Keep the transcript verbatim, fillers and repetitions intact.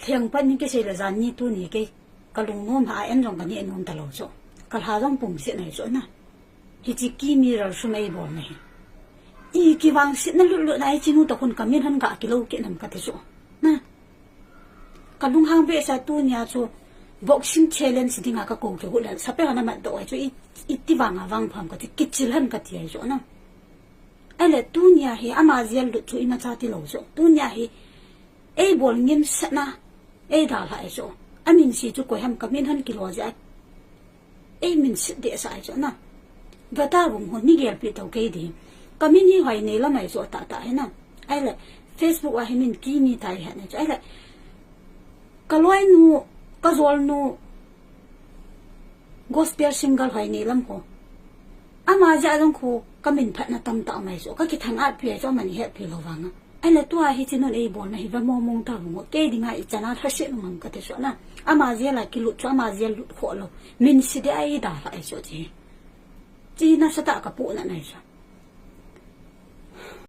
Theng pan ni kisei le jan ni tuni kei kalung nom ha en jong kani nom talou chu. Kalha jong pum sit nai chu na. Hichi ki mi ral sum ei bol na hi. I kivang sit na lut lut na i chinu ta khun kamin han ga kilou kit nam kati chu. Na. Kalung hang be sa tunia chu boxing challenge dinga kakou kigul le sape hana mat do chu i, i ti vang a vang pham kati kichil han kati ai chu na. Ahile tunia hi ama jel lut chu imacha tilou chu. Tunia hi ei bol ngim sat na, ei dalha ai chu. Amin si chu koi ham kamin han kilo ja. Ei min sit de sa ai chu na. Vata vung ho ni gel pi tau kei di. Kamin hi hoi nei lam ai chu ta ta hi na. Ahile Facebook a hi min ki mi tai ha nei chu. Ahile kaloi nu, kajol nu, gospel singer hoi nei lam ho. Ama ja jong khu kamin phat na tam ta mai chu. Kakithan at pi ai chu aman het pi lo vang a. Ahile tua hi chinun ei bol na hi va mo mong ta vung ho. Kei dinga i chana thasit ngam kati chu na. Ama jel a kilut chu ama jel lut kho lo. Min sit de ai dalha ai chu chi. Chi na sa ta kapu na nai chu.